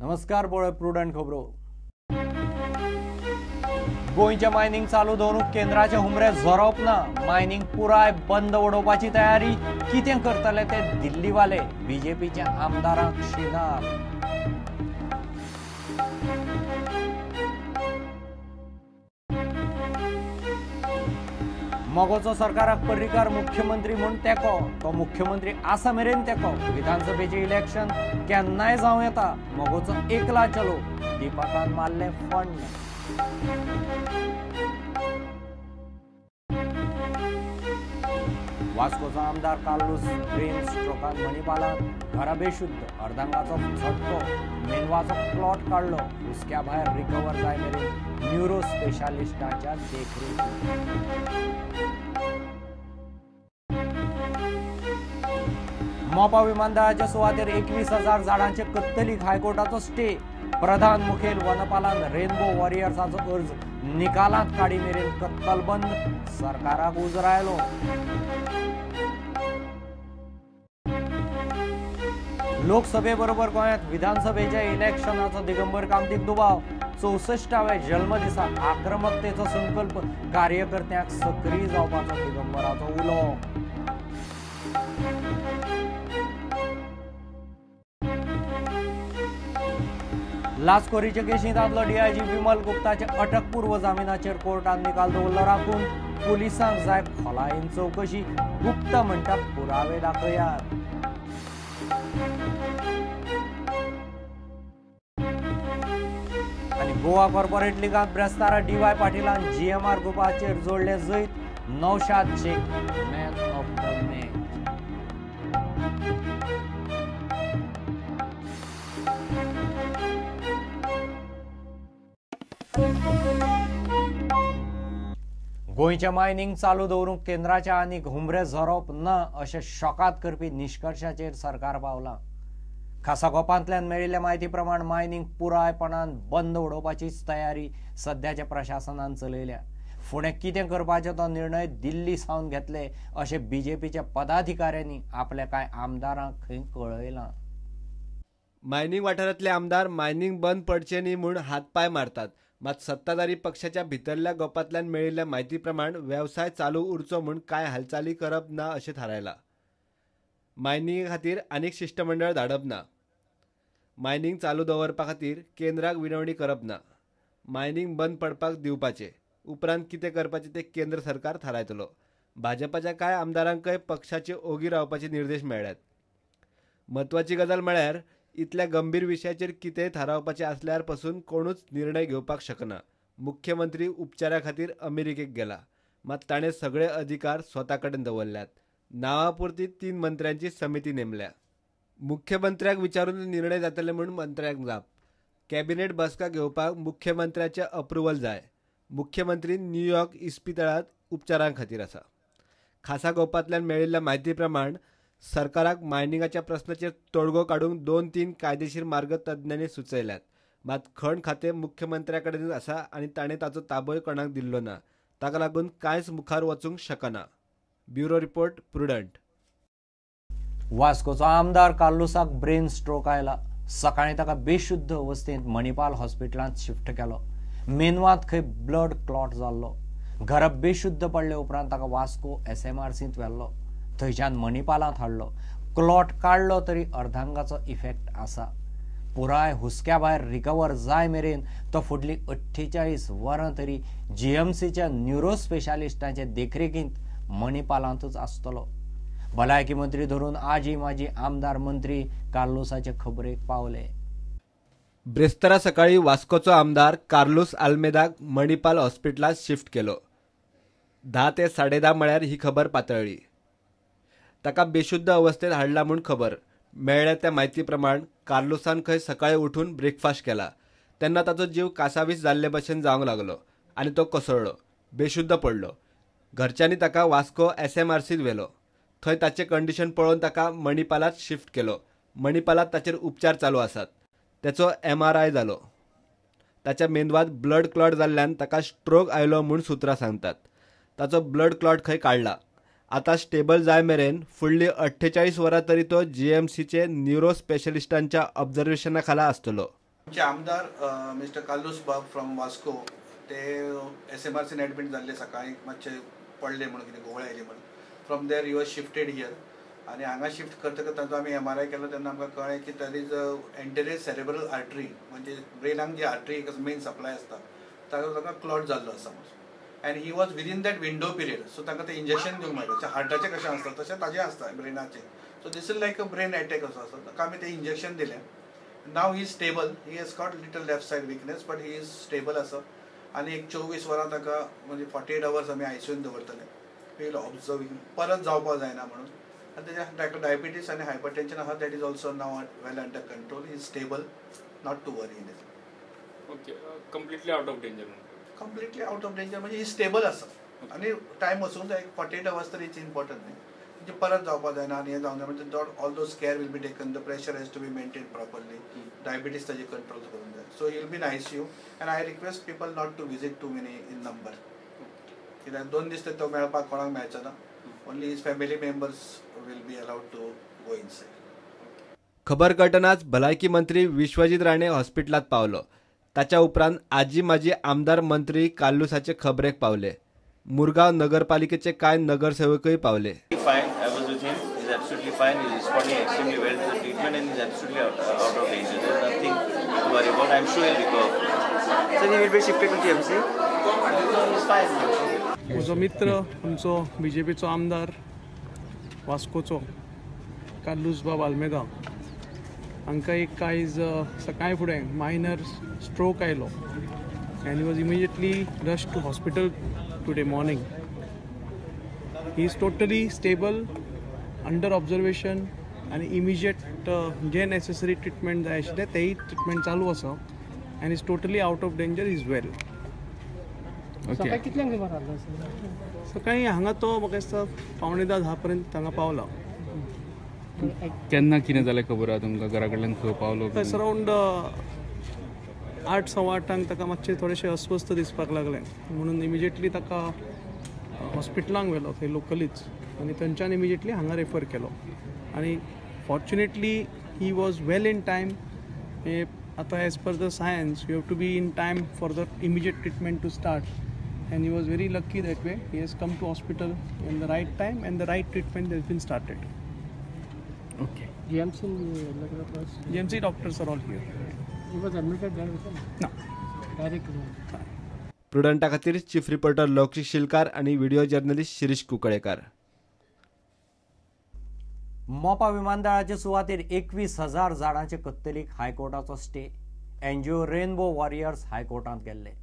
नमस्कार पळय प्रुडंट खबरो. गोंयचें मायनिंग चालू दवरूंक केंद्राचे हुमरे झरोवप ना. मायनिंग पुराय बंद उडोवपाची तयारी. कितें करतले ते दिल्लीवाले, बीजेपीच्या आमदारांक शिनार. मगोचो सरकाराक पर्रीकार मुख्यमंत्री म्हूण तेंको, तो मुख्यमंत्री आसा मेरेन तेंको. विधानसभेचें इलेक्शन केन्नाय जावं येता. मगोचो एकला चलो, दीपकान मारलें फंड. वास्कोचो आमदार कार्लूस ब्रेन स्ट्रोकान मणिपालांत घरा बेशुद्ध. अर्धांगाचो झटको, मेंदवाचो क्लॉट काडलो. हुस्क्या भायर रिकवर जाय मेरेन न्युरो स्पेशालिस्टाच्या देखरेखीत. मोपा विमानतळाच्या सुवातेर 21,000 झाडांचे कत्तलीक हायकोर्टाचो स्टे. प्रधान मुखेल वनपालान रेनबो वॉरियर्साचो अर्ज निकालांत काडी मेरेन कत्तल बंद. सरकाराक उजरायलो. लोकसभे बरोबर गोंयांत विधानसभेच्या इलेक्शनाचो दिगंबर कामतीक दुबाव. 64व्या जल्मदिसा आक्रमकतेचो संकल्प, कार्यकर्त्यांक सक्रीय जावपाचो दिगंबराचो उलो. लाचखोरीचे केशींत आदलो डीआयजी विमल गुप्ताचे अटकपूर्व जामिनाचेर कोर्टान निकाल दवरलो राखून. पुलिसांक जाय खोलायेन चवकशी. गुप्ता म्हणटा पुरावे दाखयात. आनी गोवा कॉर्पोरेट लिगांत ब्रेस्तारा डीवाय पाटीलान जीएमआर ग्रुपाचेर जोडले जैत. Naushad Shaikh man of the match. गोंयचें मायनिंग चालू दवरूंक केंद्राच्या आनीक हुमरे झरोवप ना अशें शॉकात करपी निश्कर्शाचेर सरकार पावलां. खासा गोपांतल्यान मेळिल्ले म्हायती प्रमाण मायनिंग पुरायपणान बंद उडोवपाचीच तयारी सद्याच्या प्रशासनान चलयल्या. फुडें कितें करपाचें तो निर्णय दिल्ली सावन घेतले अशें बीजेपीच्या पदाधिकाऱ्यांनी आपल्या कांय आमदारांक खंय कळयलां. मायनिंग वाठारांतले आमदार मायनिंग बंद पडचें न्ही म्हूण हात पांय मारतात. मात सत्ताधारी पक्षाच्या भितरल्या गोपांतल्यान मेळिल्ल्या म्हायती प्रमाण वेवसाय चालू उरचो म्हूण कांय हालचाली करप ना अशें थारायलां. मायनिंगे खातीर आनीक शिश्टमंडळ धाडप ना. मायनिंग चालू दवरपा खातीर केंद्राक विनवणी करप ना. मायनिंग बंद पडपाक दिवपाचें, उपरांत कितें करपाचें तें केंद्र सरकार थारायतलो. भाजपाच्या कांय आमदारांकय पक्षाचे ओगी रावपाचे निर्देश मेळ्ळ्यात. म्हत्वाची गजाल म्हळ्यार इतल्या गंभीर विशयाचेर कितेंय थारावपाचें आसल्यार पसून कोणूच निर्णय घेवपाक शकना. मुख्यमंत्री उपचारा खातीर अमेरिकेक गेला, मात ताणें सगळे अधिकार स्वता कडेन दवरल्यात. नांवापुरती 3 मंत्र्यांची समिती नेमल्या. मुख्यमंत्र्याक विचारून निर्णय जातले म्हूण मंत्र्यांक जाप. कॅबिनेट बसका घेवपाक मुख्यमंत्र्याचें अप्रुवल जाय. मुख्यमंत्री न्यूयॉर्क इस्पितळांत उपचारां खातीर आसा. खासा गोपांतल्यान मेळिल्ल्या म्हायती प्रमाण सरकाराक मायनिंगाच्या प्रस्नाचेर तोडगो काडूंक 2-3 कायदेशीर मार्ग तज्ञांनी सुचयल्यात. मात खण खातें मुख्यमंत्र्या कडेन आसा आनी ताणें ताचो ताबोय कोणाक दिल्लो ना. ताका लागून कांयच मुखार वचूंक शकना. Bureau report, Prudent. वास्कोचो आमदार कार्लुसाक ब्रेन स्ट्रोक आयला. सकाळीं ताका बेशुद्ध अवस्थेंत मणिपाल हॉस्पिटलांत शिफ्ट केलो. मेंदवांत खंय ब्लड क्लॉट जाल्लो. घरा बेशुद्ध पडले उपरांत ताका वास्को एसएमआरसींत व्हेल्लो. थंयच्यान मणिपालांत हाडलो. क्लॉट काडलो तरी अर्धांगाचो इफेक्ट आसा. पुराय हुस्क्या भायर रिकवर जाय मेरेन तो फुडली 48 वरां तरी जीएमसीच्या न्युरो स्पेशालिस्टांचे देखरेखींत मणिपालांतूच आसतलो. भलायकी मंत्री धरून आजी माजी आमदार मंत्री कार्लुसाचे खबरेक पावले. ब्रेस्तारा सकाळी वास्कोचो आमदार कार्लूस आल्मेदाक मणिपाल हॉस्पिटलांत शिफ्ट केलो. 10 ते 10:30 म्हळ्यार ही खबर पातळ्ळी. ताका बेशुद्ध अवस्थेत हाडला म्हूण खबर मेळ्ळ्या. त्या म्हायती प्रमाण कार्लुसान खंय सकाळी उठून ब्रेकफास्ट केला तेन्ना ताचो जीव कासावीस जाल्ले भशेन जावंक लागलो आनी तो कोसळ्ळो, बेशुद्ध पडलो. घरच्यांनी ताका वास्को एसएमआरसींत व्हेलो. थंय ताचें कंडिशन पळोवन ताका मणिपालांत शिफ्ट केलो. मणिपालांत ताचेर उपचार चालू आसात. ताचो एमआरआय जालो. ताच्या मेंदवांत ब्लड क्लॉट जाल्ल्यान ताका स्ट्रोक आयलो म्हूण सुत्रां सांगतात. ताचो ब्लड क्लॉट खंय काडला. आतां स्टेबल जाय मेरेन फुडली 48 वरां तरी तो जीएमसीचे न्युरो स्पेशलिस्टांच्या ऑब्जर्वेशना खाला आसतलो. आमचे आमदार मिस्टर कार्लूस बाब फ्रॉम वास्को ते SMRCन एडमीट जाल्ले सकाळी मातशे पडले म्हणून कितें घुंवळ आयली म्हणून. From there he was shifted here आनी हांगा शिफ्ट करतकच तांचो आमी MRI केलो तेन्ना आमकां कळ्ळें की there is anterior cerebral artery म्हणजे ब्रेनाक जी आर्टरी मेन सप्लाय आसता ताका ताका क्लॉट जाल्लो आसा म्हणून. And he was within that window period, so तांकां तें इंजेक्शन दिवंक मेळटा. हार्टाचें कशें आसता तशें ताजें आसता ब्रेनाचें. So this is like a brain attack असो आसता. ताका आमी तें इंजेक्शन दिलें. Now he is stable. He has got little left side weakness but he is stable आसा. आनी एक 24 वरां ताका म्हणजे 48 आवर्स आमी आयसीयून दवरतले. We will observe him, परत जावपाक जायना म्हणून. आनी तेज्या ताका डायबिटीज आनी हायपरटेन्शन आसा, that is also now well under control. He is stable, not to worry in. Okay, completely out of danger. Completely out of danger म्हणजे ही स्टेबल आसा आनी टायम वचूंक जाय. 48 आवर्स तर it's important न्ही, म्हणजे परत जावपाक जायना आनी हें जावंक जाय म्हणजे all those care will be taken. The pressure has to be maintain properly, diabetes ताजे कंट्रोल करूंक जाय. So he will be in ICU and I request people not to visit too many in number, कित्याक 2 दीस तर तो मेळपाक कोणाक मेळचो ना. Only his family members will be allowed to go inside. खबर कळटनाच भलायकी मंत्री विश्वजीत राणे हॉस्पिटलांत पावलो. ताच्या उपरांत आजी माजी आमदार मंत्री कार्लूसाचे खबरेक पावले. मुरगांव नगरपालिकेचे कांय नगरसेवकय पावले. Fine, I was with him. He's absolutely fine. He's responding extremely well to the treatment and he's absolutely out of danger. There's nothing to worry about. I'm sure he'll recover. Sir, he will be shifted to GMC. He's fine. म्हजो मित्र आमचो बीजेपीचो आमदार वास्कोचो कार्लूस बाब आल्मेदा हांकां एक आयज सकाळी फुडें मायनर स्ट्रोक आयलो and he was immediately rush to hospital today morning. He is totally stable, under observation आनी इमिजिएट जे नेसेसरी ट्रिटमेंट जाय आशिल्लें तेय ट्रिटमेंट चालू आसा and is totally out of danger, is well. सकाळी हांगा तो म्हाका दिसता 9:45 पर्यंत हांगा पावला. केन्ना कितें जालें खबर आसा तुमकां? घरा कडल्यान खंय पावलो? अरावंड 8-8:15 ताका मातशें थोडेशें अस्वस्थ दिसपाक लागलें म्हणून इमिजिएटली ताका हॉस्पिटलांक व्हेलो थंय लोकलीच आनी थंयच्यान इमिजिएटली हांगा रेफर केलो. आनी fortunately he was well in time. आतां as per the science you have to be in time for the immediate treatment to start and he was very lucky that way. He has come to hospital in the right time and the right treatment has been started. Okay. GMC GMC doctors are all here. He was admitted there also? No. Directly. प्रुडंटा खातीर chief reporter लौकिक शिलकार आणि video journalist Shirish कुंकळेकर. Mopa विमानतळाचे सुवातेर 21,000 झाडांचे कत्तलीक हायकोर्टाचो stay. NGO rainbow warriors हायकोर्टांत गेल्ले.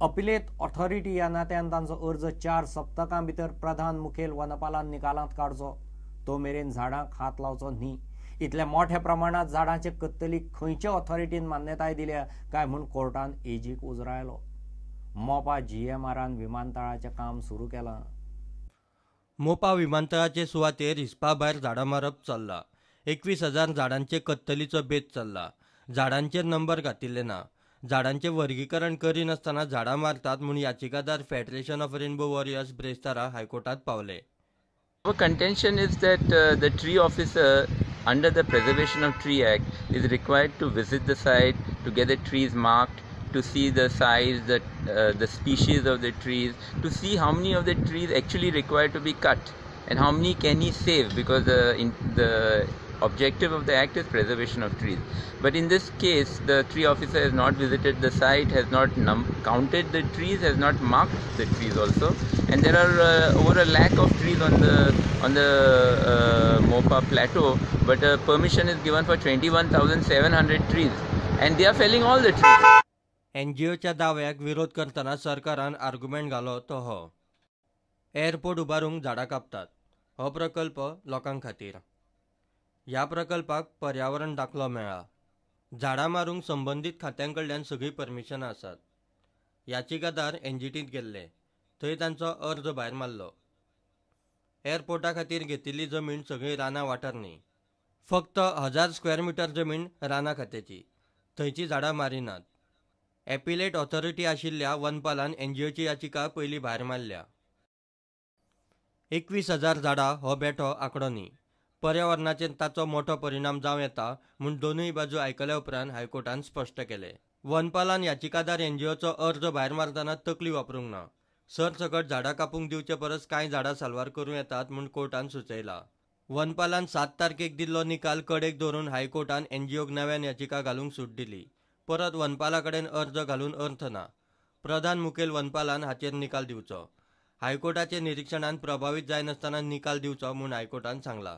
Appellate authority ह्या नात्यान तांचो अर्ज 4 सप्तकां भितर प्रधान मुखेल वनपालान निकालांत काडचो, तो मेरेन झाडांक हात लावचो न्ही. इतल्या मोठ्या प्रमाणात झाडांचे कत्तलीक खंयचे ऑथॉरिटीन मान्यताय दिल्या काय म्हूण कोर्टान एजीक उजरायलो. मोपा GMRन विमानतळाचें काम सुरू केलां. मोपा विमानतळाचे सुवातेर हिसपा भायर झाडां मारप चल्ला. 21,000 झाडांचे कत्तलीचो बेत चल्ला. झाडांचेर नंबर घातिल्ले ना. झाडांचें वर्गीकरण करिनासतना झाडां मारतात म्हूण याचिकादार फेडरेशन ऑफ रेनबो वॉरियर्स ब्रेस्तारा हायकोर्टात पावले. Our contention is that the tree officer under the Preservation of Tree Act is required to visit the site, to get the trees marked, to see the size, the species of the trees, to see how many of the trees actually require to be cut and how many can he save, because the objective of the act is preservation of trees. But in this case, the tree officer has not visited the site, has not counted the trees, has not marked the trees also, and there are over 1 lakh of trees on the Mopa plateau, but permission is given for 21,700 trees, and they are felling all the trees. एनजीओच्या दाव्याक विरोध करतना सरकारान argument घालो तो हो, airport उबारूंक झाडां कापतात, हो प्रकल्प लोकां खातीर. ह्या प्रकल्पाक पर्यावरण दाखलो मेळ्ळा. झाडां मारूंक संबंदीत खात्यां कडल्यान सगळीं परमिशनां आसात. याचिकादार एनजीटींत गेल्ले, थंय तांचो अर्ज भायर मारलो. एअरपोर्टा खातीर घेतिल्ली जमीन सगळी रानां वाठार न्ही, फक्त 1000 स्क्वेअर मिटर जमीन रानां खात्याची, थंयची झाडां मारिनात. एपिलेट ऑथॉरिटी आशिल्ल्या वनपालान एनजीओची याचिका पयलीं भायर मारल्या. 21,000 झाडां हो बेठो आंकडो न्ही, पर्यावरणाचेर ताचो मोठो परिणाम जावं येता म्हूण दोनूय बाजू आयकल्या उपरांत हायकोर्टान स्पश्ट केलें. वनपालान याचिकादार एनजीओचो अर्ज भायर मारतना तकली वापरूंक ना. सरसकट झाडां कापूंक दिवचे परस कांय झाडां साल्वार करूं येतात म्हूण कोर्टान सुचयलां. वनपालान 7 तारखेक दिल्लो निकाल कडेक दवरून हायकोर्टान एनजीओक नव्यान याचिका घालूंक सूट दिली. परत वनपाला कडेन अर्ज घालून अर्थ ना. प्रधान मुखेल वनपालान हाचेर निकाल दिवचो. हायकोर्टाचे निरीक्षणान प्रभावीत जायनासतना निकाल दिवचो म्हूण हायकोर्टान सांगलां.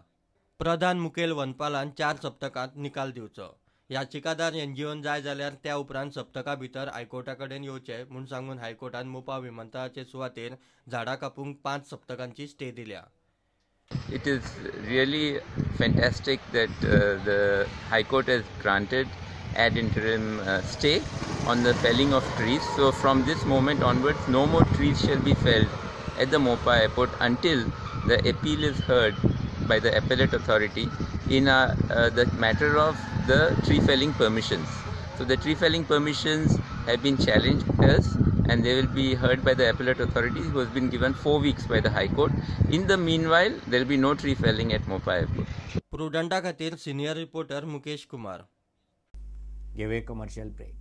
प्रधान मुखेल वनपालान 4 सप्तकांत निकाल दिवचो. याचिकादार एनजीओन जाय जाल्यार त्या उपरांत सप्तका भितर हायकोर्टा कडेन येवचें म्हूण सांगून हायकोर्टान मोपा विमानतळाचे सुवातेर झाडां कापूंक 5 सप्तकांची स्टे दिल्या. It is really fantastic that the High Court has granted ad interim stay on the felling of trees. So from this moment onwards, no more trees shall be felled at the Mopa Airport until the appeal is heard by the appellate authority in the matter of the tree felling permissions. So the tree felling permissions have been challenged us, and they will be heard by the appellate authority, who has been given 4 weeks by the High Court. In the meanwhile, there will be no tree felling at Mopa Airport. Prudenta खातीर senior reporter Mukesh Kumar. घेवया commercial break.